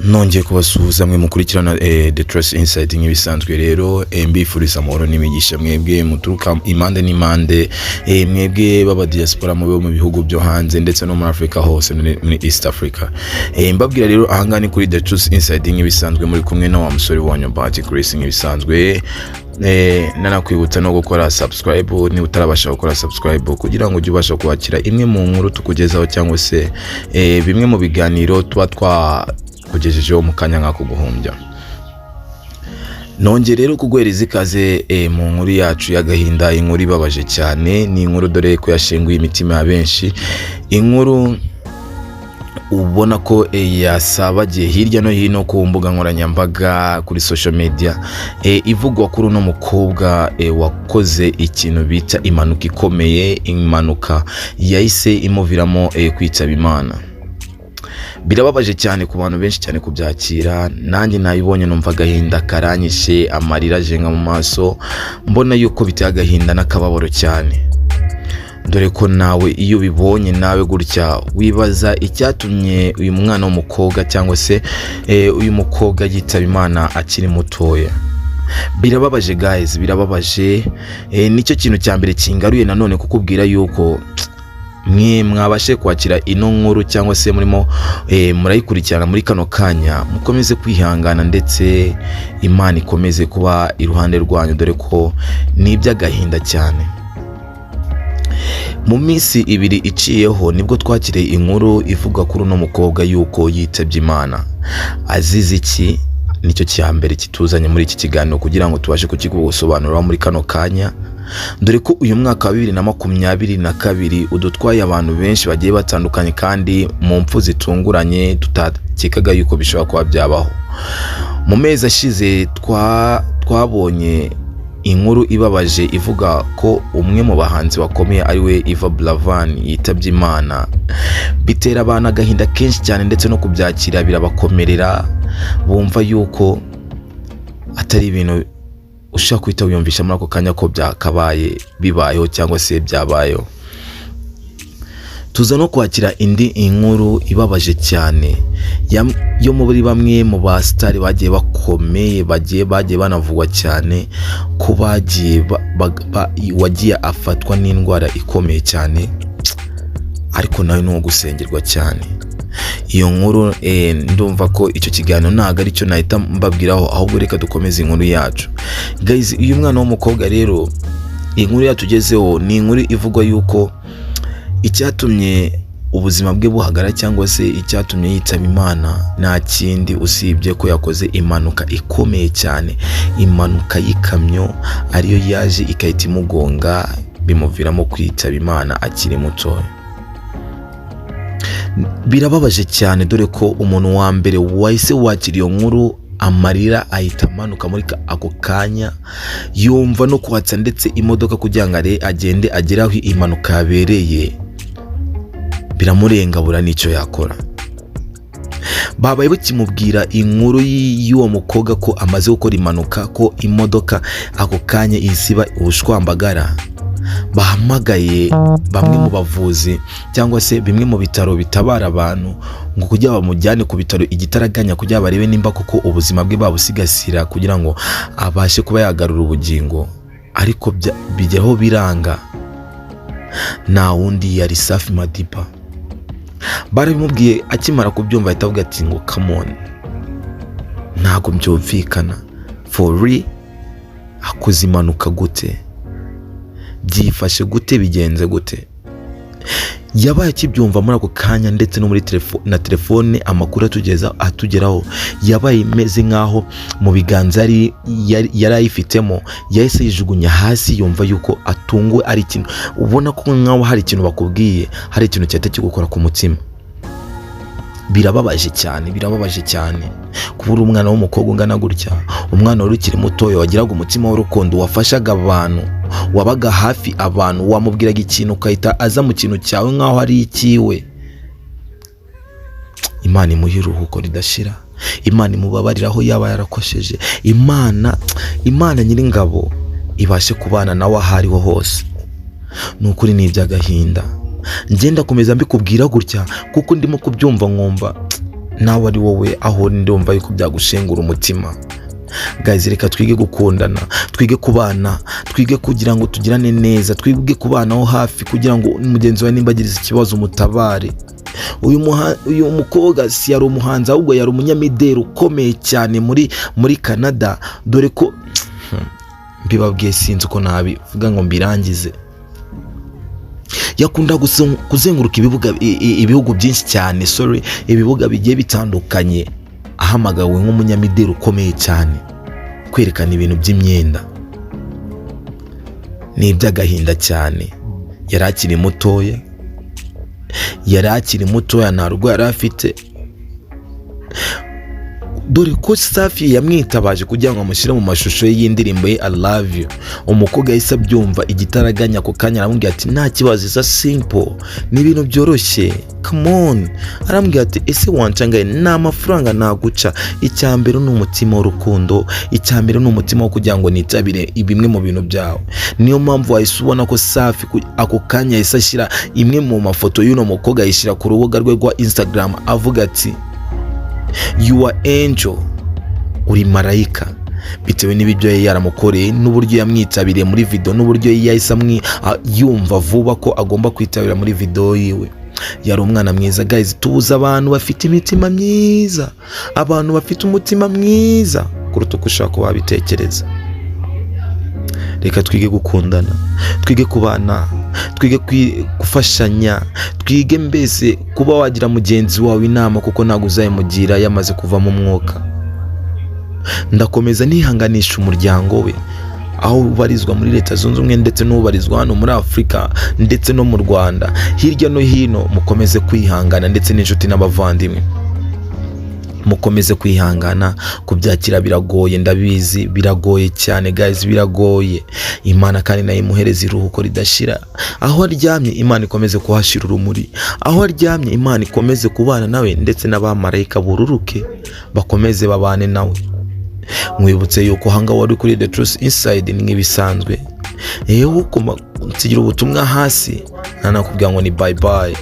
Nongeye kubasuhuza mwe mukurikirana The Trust Insight nk'ibisanzwe. Rero mbifuriza amahoro n'imigisha mwebwe muturuka impande n'impande, mwebwe baba diaspora mube mu bihugu byo hanze ndetse no muri Africa hose, muri East Africa. Mbabwira rero, ahangaha ni kuri The Trust Insight nk'ibisanzwe, muri kumwe na wa musore wanyu Bahati Chris nk'ibisanzwe. Nanakwibutsa no gukora subscribe niba utarabasha gukora subscribe, kugira ngo ujye ubasha kwakira imwe mu nkuru tukugezaho cyangwa se bimwe mu biganiro tuba twakugejejeho mu kanya nk'ako guhumbya. Nongeye rero kuguhereza ikaze mu nkuru yacu y'agahinda, inkuru ibabaje cyane. Ni inkuru dore ko yashenguye imitima ya benshi, inkuru ubona ko yasabagiye hirya no hino ku mbuga nkoranyambaga, kuri social media, ivugwa kuri uno mukobwa wakoze ikintu bita impanuka ikomeye, impanuka yahise imuviramo kwitaba Imana. Birababaje cyane ku bantu benshi cyane kubyakira. Nanjye nabibonye numva agahinda karanyishe, amarira ajenga mu maso, mbona yuko biteye agahinda n'akababaro cyane, dore ko nawe iyo ubibonye nawe gutya wibaza icyatumye uyu mwana w'umukobwa cyangwa se uyu mukobwa yitaba Imana akiri mutoya. Birababaje guys, birababaje. Nicyo kintu cya mbere kingaruye nanone kukubwira yuko mwe mwabashe kwakira ino nkuru cyangwa se murimo murayikurikirana muri kano kanya, mukomeze kwihangana ndetse Imana ikomeze kuba iruhande rwanyu, dore ko ni iby'agahinda cyane. Mu minsi 2 iciyeho nibwo twakiriye inkuru ivuga kuri uno mukobwa yuko yitabye Imana. Azize iki? Nicyo cya mbere kituzanye muri iki kiganiro kugira ngo tubashe kukigusobanurira muri kano kanya, dore ko uyu mwaka wa 2022 udutwaye abantu benshi bagiye batandukanye kandi mu mpfu zitunguranye tutakekaga yuko bishobora kuba byabaho. Mu mezi ashize twabonye inkuru ibabaje ivuga ko umwe mu bahanzi bakomeye, ari we Yvan Buravan, yitabye Imana, bitera abantu agahinda kenshi cyane, ndetse no kubyakira birabakomerera, bumva yuko atari ibintu ushobora guhita wiyumvisha muri ako kanya ko byakabaye bibayeho cyangwa se byabayeho. Tuza no kwakira indi inkuru ibabaje cyane yo muri bamwe mu basitari bagiye bakomeye, bagiye banavugwa cyane ko bagiye wagiye afatwa n'indwara ikomeye cyane, ariko nawe ni uwo gusengerwa cyane. Iyo nkuru ndumva ko icyo kiganiro ntabwo aricyo nahita mbabwiraho, ahubwo reka dukomeze inkuru yacu guys. Uyu mwana w'umukobwa rero, iyi nkuru yatugezeho ni inkuru ivugwa yuko icyatumye ubuzima bwe buhagara cyangwa se icyatumye yitaba Imana nta kindi usibye ko yakoze impanuka ikomeye cyane, impanuka y'ikamyo ariyo yaje igahita imugonga, bimuviramo kwitaba Imana akiri mutoya. Birababaje cyane, dore ko umuntu wa mbere wahise wakira iyo nkuru amarira ahita amanuka muri ako kanya, yumva no kwatsa ndetse imodoka kugira ngo agende agere aho impanuka yabereye biramurenga, abura n'icyo yakora. Babaye bakimubwira inkuru y'uwo mukobwa ko amaze gukora impanuka, ko imodoka ako kanya isiba ubushwambagara, bahamagaye bamwe mu bavuzi cyangwa se bimwe mu bitaro bitabara abantu ngo kugira bamujyane ku bitaro igitaraganya, kugira barebe nimba koko ubuzima bwe babusigasira kugira ngo abashe kuba yagarura ubugingo, ariko bijyaho biranga. Nta wundi, yari Safi Madiba. Barabimubwiye, akimara kubyumva ahita avuga ati ngo "Come on, ntabwo byumvikana. For real? Akoze impanuka gute? Byifashe gute? Bigenze gute?" Yabaye akibyumva muri ako kanya, ndetse no muri na telefone amakuru atugeza atugeraho, yabaye imeze nk'aho mu biganza yari ayifitemo, yahise yijugunya hasi, yumva yuko atunguwe, ari ikintu ubona ko nk'aho hari ikintu bakubwiye, hari ikintu cyahita kigukora ku mutima. Birababaje cyane, birababaje cyane kubura umwana w'umukobwa ungana gutya, umwana wari ukiri mutoya, wagiraga umutima w'urukundo, wafashaga abantu, wabaga hafi abantu, wamubwiraga ikintu ukahita aza mu kintu cyawe nk'aho ari ikiwe. Imana imuhe iruhuko ridashira, Imana imubabarira aho yaba yarakosheje, Imana Nyiringabo ibashe kubana nawe aho ariho hose. Ni ukuri ni iby'agahinda. Ngenda komeza mbikubwira gutya kuko ndimo kubyumva nkumva Nawe ari wowe aho, ndumva yuko byagushengura umutima. Guys, reka twige gukundana, twige kubana, twige kugira ngo tugirane neza, twige kubanaho hafi kugira ngo mugenzi wawe nimba agize ikibazo umutabare. Uyu mukobwa si yari umuhanzi, ahubwo yari umunyamideli ukomeye cyane muri Canada, dore ko mbibabwiye sinzi uko nabivuga ngo mbirangize. Yakunda kuzenguruka ibibuga, ibihugu byinshi cyane, sorry, ibibuga bigiye bitandukanye, ahamagawe nk'umunyamideli ukomeye cyane kwerekana ibintu by'imyenda. Ni iby'agahinda cyane. Yari akiri mutoya, yari akiri mutoya, nta rugo yari afite, dore ko Safi yamwitabaje kugira ngo amushyire mu mashusho ye y'indirimbo ye "I Love You". Umukobwa yahise abyumva igitaraganya, ako kanya aramubwira ati: "Nta kibazo, it's simple, ni ibintu byoroshye, come on." Arambwira ati: "Ese wancangaye ni amafaranga naguca? Icya mbere ni umutima w'urukundo, icya mbere ni umutima wo kugira ngo nitabire bimwe mu bintu byawe." Niyo mpamvu wahise ubona ko Safi ako kanya yahise ashyira imwe mu mafoto y'uno mukobwa, ayishyira ku rubuga rwe rwa Instagram, avuga ati: "You are angel, uri marayika", bitewe n'ibyo yari yaramukoreye n'uburyo yamwitabiriye muri video, n'uburyo yahise yumva vuba ko agomba kwitabira muri video yiwe. Yari umwana mwiza. Guys, tubuze abantu bafite imitima myiza, abantu bafite umutima mwiza kuruta uko ushobora kuba wabitekereza. Reka twige gukundana, twige kubana, twige gufashanya, twige mbese kuba wagira mugenzi wawe inama, kuko ntabwo uzayimugira yamaze kuvamo umwuka. Ndakomeza nihanganisha umuryango we, aho ubarizwa muri Leta Zunze Ubumwe, ndetse n'ubarizwa hano muri Afurika, ndetse no mu Rwanda, hirya no hino. Mukomeze kwihangana, ndetse n'inshuti n'abavandimwe mukomeze kwihangana. Kubyakira biragoye, ndabizi, biragoye cyane guys, biragoye. Imana kandi nayo imuhereza iruhuko ridashira aho aryamye. Imana ikomeze kuhashyira urumuri aho aryamye. Imana ikomeze kubana nawe, ndetse n'abamarayika bururuke bakomeze babane nawe. Mwibutse yuko ahangaha wari kuri The Truth Inside, ni nk'ibisanzwe. Yewe, nsigira ubutumwa hasi, ntanakubwira ngo ni bye bye.